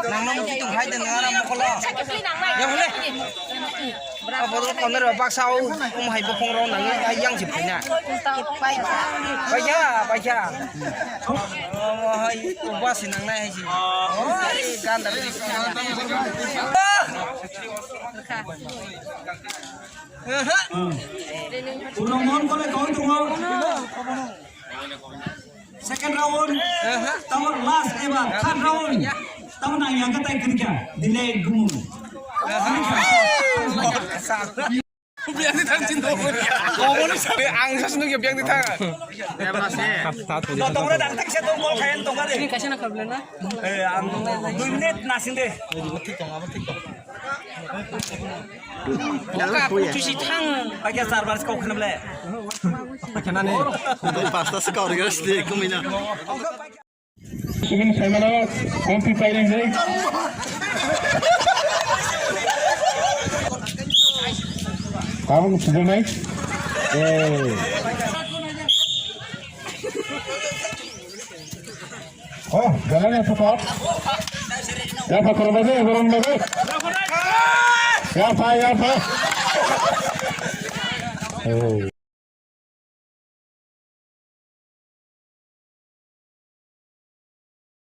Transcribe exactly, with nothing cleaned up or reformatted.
Nangno muti tong hai de nangara mokolo. Yang hole. Abo do kono ro baksa o um hai bokong ro nang yang si phaina. Paisa, paisa. Oh, hai, ubasi nang nai hai si. Oh, ganda. Aha. Uno mon kole koi tungo. Second round, aha, tamo last ebar, third round, tamo nang yang katai kirika, delay gumun. Aha. Biang di thang chin dong. Komo ni sabe ang sas nung biang di thang. Tong re dang tak se dong mol khayan tong re. Ini kasih nak kabel na? Eh, ang doi minute nasing de. Buka pucusi thang. Pakai sar bar kau kena bele. Pakai nani? Pasta sekau riga sih kumina. Sugin saimano kompi pairing dei. Kamu sudah naik? Eh. Oh, jalan yang tepat. Ya, Pak Korban, ya, Korban, ya. Ya, Pak, ya, Pak. Oh.